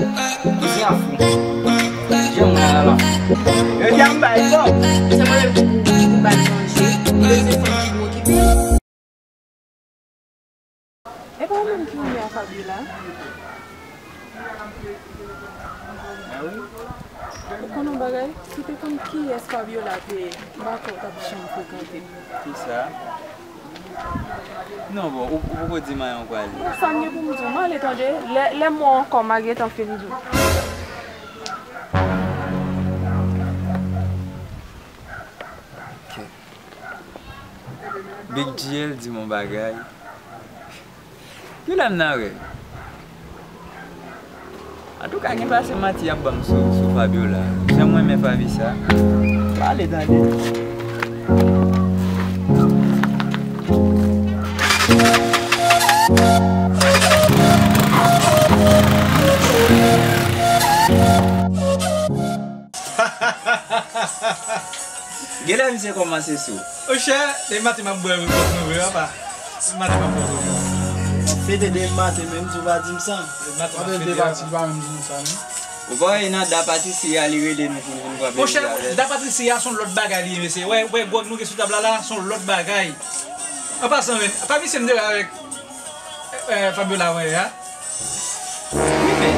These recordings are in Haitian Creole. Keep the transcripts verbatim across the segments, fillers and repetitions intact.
Ou se an fou. Jan mwen la la. Yo di a m bay to. Se mwen menm ki pou, ki pou bay manje. Ou bezwen fanm ki pou okipe l. E pa ou menm ki renmen a Fabiola? Ou konn yon bagay? Si w te konn kiyès Fabiola te ye, m pa kwè w t ap janm frekante. Kisa? Non, bon, ou, ou poko di m anyen, ou prale. Bon, sa m gen pou m di w, m ale tande. Lè, lè mo ankò m a gentan fin di w. Ok. Big G L di m yon bagay. Kilè m nan rèv? Antouka, gen pase manti y ap ban m sou, sou Fabiola. Jan m renmen Faby sa. Pale tande. Genlè misye kòmanse sou. Monchè, depi maten m ap bwè wi, kòk mwen vre, papa. Depi maten m ap bwè kòk mwen. Fete depi maten, menm si w pa di m sa. Depi maten m ap fete, papa. Ou pa menm di nou sa, non? Ou pa wè nan Da Patricia li rele nou pou n vin pran plezi avè l. Monchè, Da Patricia se yon lòt bagay li ye, mesye. Wè, wè, gwòg nou gen sou tab la, la, se yon lòt bagay. An pasan, men, pa misye m te wè avèk, eh, Fabiola, wè, a. Wi, men,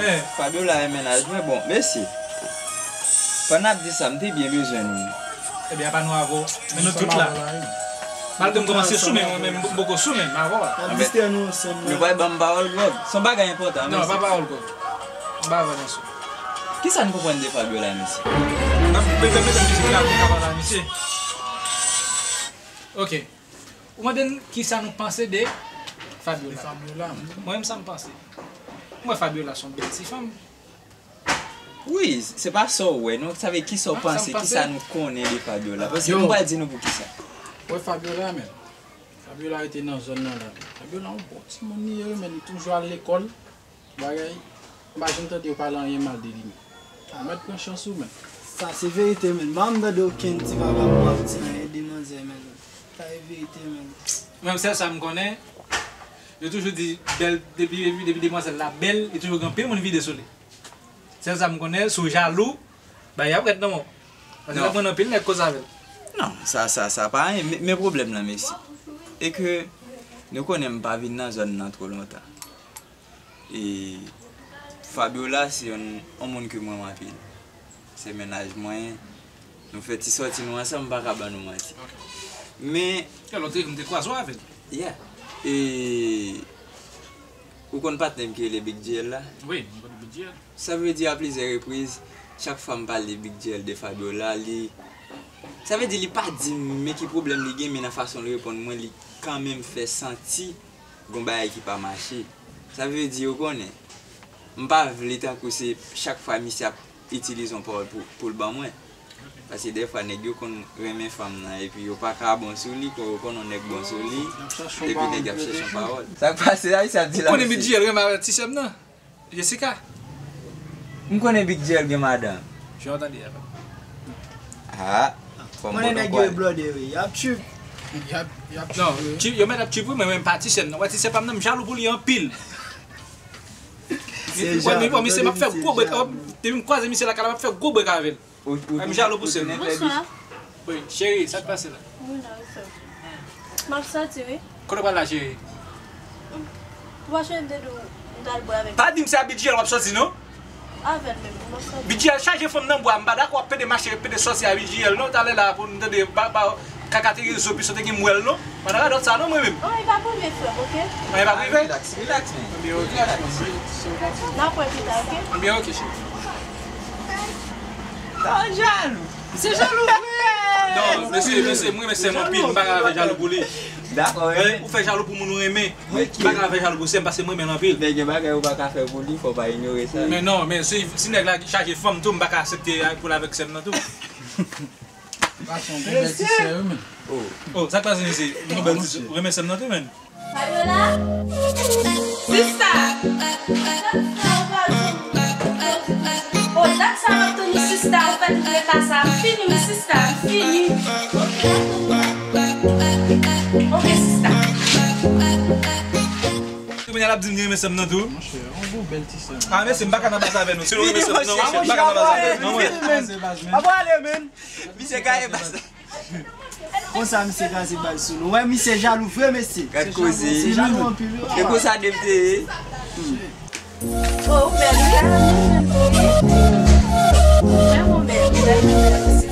eh, Fabiola e mennaj mwen, bon, mesye. Pandan n ap di sa, m te byen bezwen nou. Ebyen, apa nou avè w? Men nou tout la. Malgre m kòmanse sou, men mwen menm m poko sou, men m avè w la. N ap distrè nou ansanm. Nou pral ban m pawòl gwòg. Se yon bagay enpòtan, mesye. Non, pa pawòl gwòg. M pa avè w nan sou. Kisa n konprann de Fabiola, mesye? N ap bezwen mete mizik la pou n ka pale a misye. Ok. Ou mande n kisa nou panse de Fabiola. De Fabiola. Mwen menm sa m panse. Mwen, Fabiola se yon bèl ti fanm. Wi, se pa sa w wè, non. Sa vle kisa w panse, kisa nou konnen de Fabiola. Paske m pral di nou poukisa. Wè Fabiola, men. Fabiola rete nan zòn nan la. Fabiola yon bon timoun li ye, men li toujou al lekòl. Bagay, m pa janm tande yo pale anyen mal de li, men. Ou mèt pran chans ou, men. Sa se verite, men. M pa janm tande okenn ti vagabon ap di anyen de manzè, men. Sa se verite, men. Mwen, sèl sa m konnen, yo toujou di, bèl, depi, depi, depi demwazèl la bèl, li toujou gen anpil moun vide sou li. Sèl sa m konnen, si w jalou, bagay ap rèd nan men w. Paske l ap pran anpil nèg koz avè l. Non, sa, sa, sa pa anyen. Men, men pwoblèm nan, mesye, e ke nou konnen m pa vin nan zòn nan twò lontan. E Fabiola se yon, yon moun ke m renmen anpil. Se mennaj mwen. Nou fè ti sòti nou ansanm, m pa ka ban nou manti. Men, e lòt trip m te kwaze w avè l. Yeah. E ou konn patnè m ki rele Big G L la? Wi, m konn Big G L. Sa vle di a plizyè repriz, chak fwa m pale Big G L de Fabiola, li, sa vle di li pa di m men ki pwoblèm li gen, men nan fason l reponn mwen, li kanmenm fè santi gon bagay ki pa mache. Sa vle di, ou konnen, m pa vle tankou se chak fwa misye ap itilize yon pawòl pou, pou l ban mwen. Paske dèfwa nèg yo konn renmen fanm nan, epi yo pa ka bon sou li, kon yo konn yon nèg bon sou li, epi nèg ap chèche yon pawòl. Sa k pase a, misye ap di la, mesye? Ou konnen Big G L renmen avèk ti sè m nan? Jessica. M konnen Big G L gen madanm. Jan w tande a, papa. Ah, fò m konnen nèg yo e blòde wi. Y ap trip. Y ap, y ap trip wi. Non, trip, yo mèt ap trip wi, mwen menm pa ti sè m nan. Wè ti sè pa m nan, m jalou pou li anpil. Wè, men bon, misye, m ap fè gwo brek. Depi m kwaze misye lakay la, m ap fè gwo brek avè l. Ou, ou, m jalou pou sè m. Bonswa. Wi, cheri, sa k pase la? Wi, la, wi, sè. M ap sòti, wi. Kote w pral la, cheri? Ou pa chonje m te di w m t al bwè avèk. Pa di m se a Big G L w ap sòti, non? Avè l menm, m ap sòti. Big G L chaje fanm nan bwa, m pa dakò w ap pede mache, pede sòti a Big G L, non, talè la pou n tande ba, ba, Kaka te gen zo, pistol te gen mwèl, non. Mwen nan radòt sa, non, mwen menm. Oh, e pa prive, frè m, oke? Mwen, e pa prive? Relax, relax, man. Ebyen, oke. Relax, man. N ap wè pita, oke? Ebyen, oke, cheri. Sa jalou. Se jalou vre. Non, mesye, mesye, mwen renmen sè m anpil, m pa ka fè jalou pou li. Dakò, eh, ou fè jalou pou moun ou renmen. M pa ka fè jalou pou sè m, paske mwen renmen l anpil. Men gen bagay ou pa ka fè pou li, fò w pa inyore sa. Men non, men si, si nèg la chaje fanm tou, m pa ka aksepte pou l avèk sè m nan tou. Gason, gen bèl ti sè wi, men. Oh. Oh, sa k pase, mesye? Gen bèl ti sè. Renmen sè m nan tou, men. Fabiola? Sista! Oh, dat sa m ap tann ou, sista. Ou fè tout reta sa fini, wi, sista. Fini. Ok, sista. Kounye a l ap di m li renmen sè m nan tou. Monchè, yon gwo Bèl ti sè. Ah, mesye, m pa ka nan baz avè nou. Si nou renmen sè nou, non, mesye, m pa ka nan baz avè nou, non, mwen. Ap ale, men. Misye gaye baz la. Konsa, misye kraze baz sou nou. Wè, misye jalou vre, mesye. Gad koze. Se jalou anpil, wi. E konsa Dave te ye. Oh, ou bèl, wi. Vrèman bèl, vrèman bèl, mesye.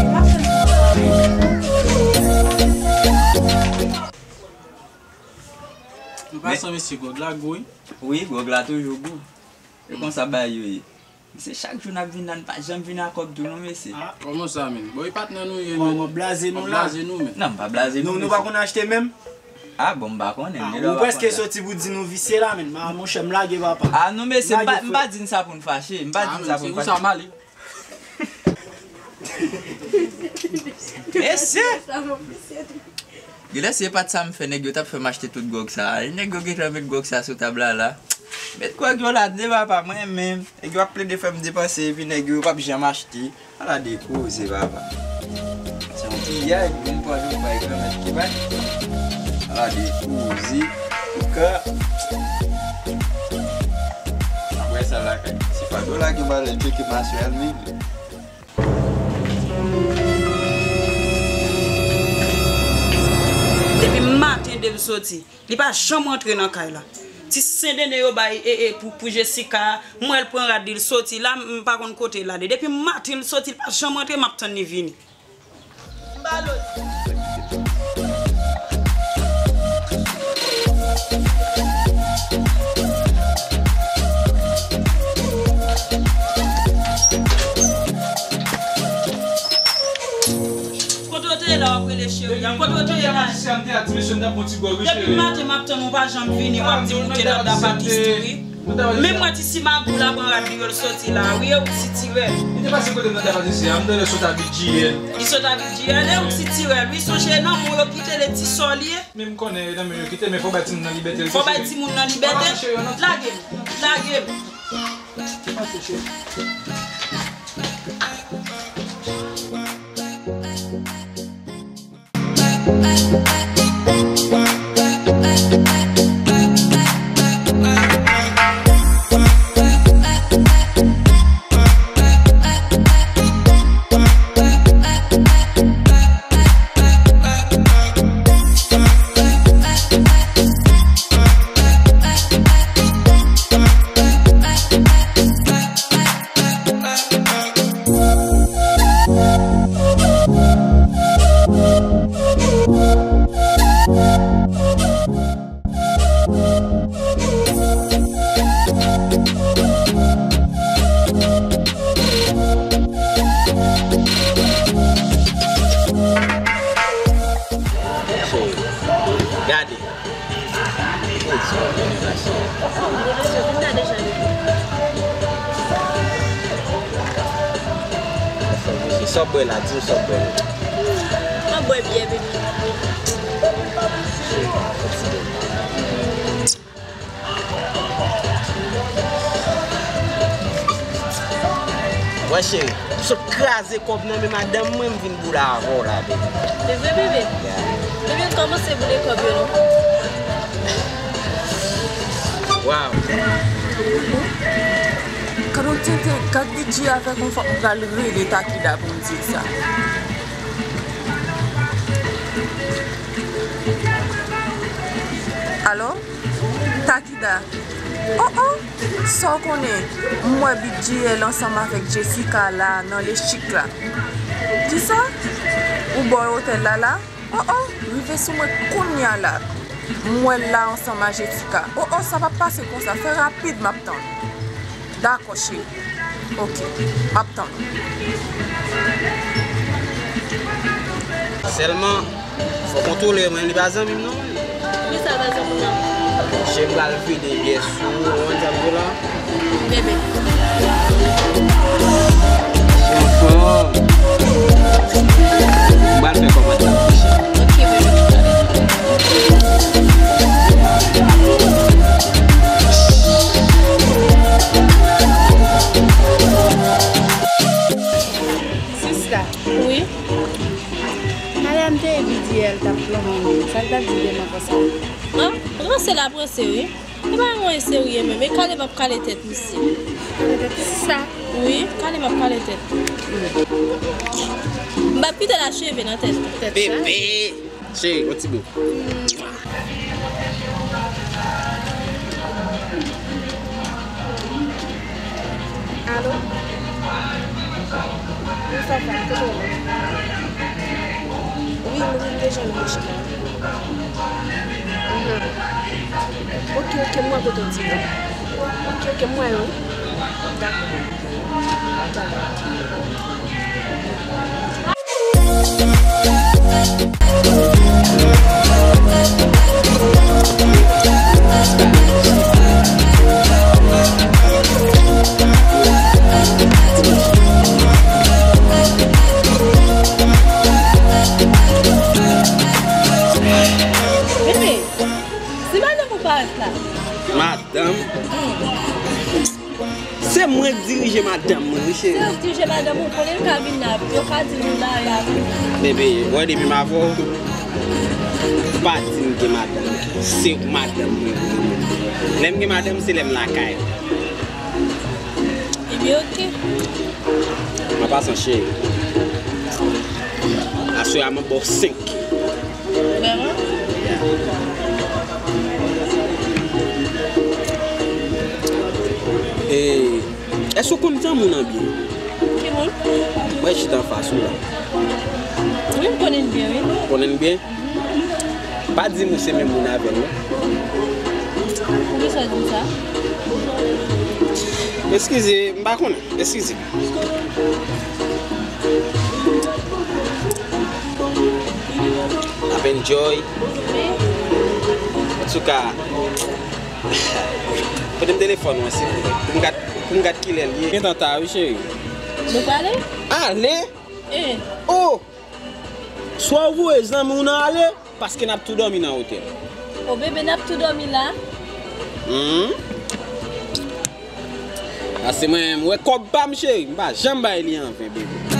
M ap fè l pou ou, wi. An pasan, mesye, gwòg la gou, wi. Wi, gwòg la toujou gou. E konsa bagay yo ye. Mesye, chak jou n ap vin la, n pa janm vin ak kòb tou non, mesye. Ah, kòman sa, menn? Bon, e patnè nou ye, menn. W ap blaze nou la. W ap blaze nou, menn. Non, m pa blaze nou, mesye. Nou, nou pa konn achte menm? Ah, bon, m pa konnen, m gen dwa pa konn sa. Ou prèske soti pou di nou visye la, menn. Ma, monchè, m lage papa. Ah, non, mesye, m pa, m pa di n sa pou n fache. M pa di n sa pou n fache. Ah, menn, se ou sa m ale. Mesye! Genlè se pa t sa m fè, nèg yo t ap fè m achte tout gwòg sa a. Nèg yo gentan met gwòg sa a sou tab la la. Met gwòg yo la, de papa, mwen menm. Nèg yo ap plede fè m depanse, epi nèg yo p ap janm achte. Ala de koze, papa. Se yon piyay, moun pran yon bay granmèt ki bay. Ala de koze. Ka. Apre sa lakay. Si fado lage balè, tcheke maswè al, men. Depi maten, depi l soti, li pa janm rantre nan kay la. Ti sendene yo bay e, e, pou, pou Jessica, m wè l pran rad li, l soti la, m pa konn kote l ale. Depi maten, l soti, li pa janm rantre, m ap tann li vini. M ba l odi. Kote w te ye la w ap rele cheri a? Kote w te ye la? Depi maten m ap tann ou pa janm vini, w ap di m ou te nan Dapatistri. Menm mwen ti simagou la pran rad li yo l soti la, wi, e ou ki sitirè l. Li te pase kote m nan Dapatistri a, m tande l sot a B G L. Li sot a B G L, e ou ki sitirè l, wi, sonje nan men w yo kite l e ti sò l ye. Men m konnen nan men w yo kite, men fò w bay timoun nan libète l. Fò w bay timoun nan libète. Lage m, lage m. Gade. Sa w bwè la, di m sa w bwè la. Mwen bwè byè, baby. Wè cheri, m sot kraze kòb nan men madanm mwen, m vin boule avè w la, baby. Se vre, bebe? Yeah. Bebe, m kòmanse boule kòb yo, non. Wow. Gad yon tenten, gad B G avèk yon fòk m pral rele Takida pou m di l sa. Alo? Takida. Oh, oh! Sa w konnen, m wè Big J L ansanm avèk Jessica la nan Le Chic la. Kisa? Ou bò otèl la la? Oh, oh! Rive sou mwen kounya la. M wè l la ansanm a Jessica. Oh, oh! Sa p ap pase konsa. Fè rapid, m ap tann. Dakò, cheri. Ok, m ap tann ou. Sèlman, fò kontwole mwen, li pa zanmi m non, mwen. Poukisa l pa zanmi w nan? Monchè, m pral vide byè sou ou, ou konprann sa m di w la? Bebe. Monchè, anfòm. M pral fè kòmantè, monchè. Ok, bebe. Sista. Wi. Talè a m te di Dièl t ap plonmen. Sa l t ap di de mwen konsa? An, ranse l ap ranse, wi. E pa yon Mwen serye menm, e kale m ap kale tèt misye. Kale tèt misye sa? Wi, kale m ap kale tèt. M ap kite l acheve nan tèt. Tèt sa? Bebe! Cheri, yon ti bo. Alo? Wi, sa va, kòman w ye? Wi, m rive jwenn ou, cheri. Mhm. Ok, ok, m wè kote w di m. Ok, ok, m wè yo. Dakò. Dakò. Bebe, se madanm ou parèt la. Madanm? Se mwen k dirije madanm mwen, wi, cheri. Se ou k dirije madanm ou, konnen l ka vin la, yo ka di nou la, la. Bebe, wè depi m avè w, pa di m gen madanm. Se madanm mwen. Lè m gen madanm, se lè m lakay. Ebyen, oke. An pasan, cheri. Aswè a, m ap ba w senk. Vrèman? E, èske w konn zanmi w nan byen? Ki moun? Mwen chita anfas ou la. Wi, m konnen l byen, wi. Konnen l byen? Pa di m ou se menm moun avè l, non. Poukisa w di m sa? Eskize, m pa konnen. Eskize. Ap enjoy. Antouka, pote m telefòn ou an, silvouplè. Pou m gad, pou m gad kilè l ye. Gentan ta, wi, cheri. Nou prale? Ale? E. Oh! Swa w voye zanmi w nan ale, paske n ap tou dòmi nan otèl. O bebe, n ap tou dòmi la. Hmm. Paske mwen menm, wè kòb pa m, cheri, m pa janm bay li anven, bebe.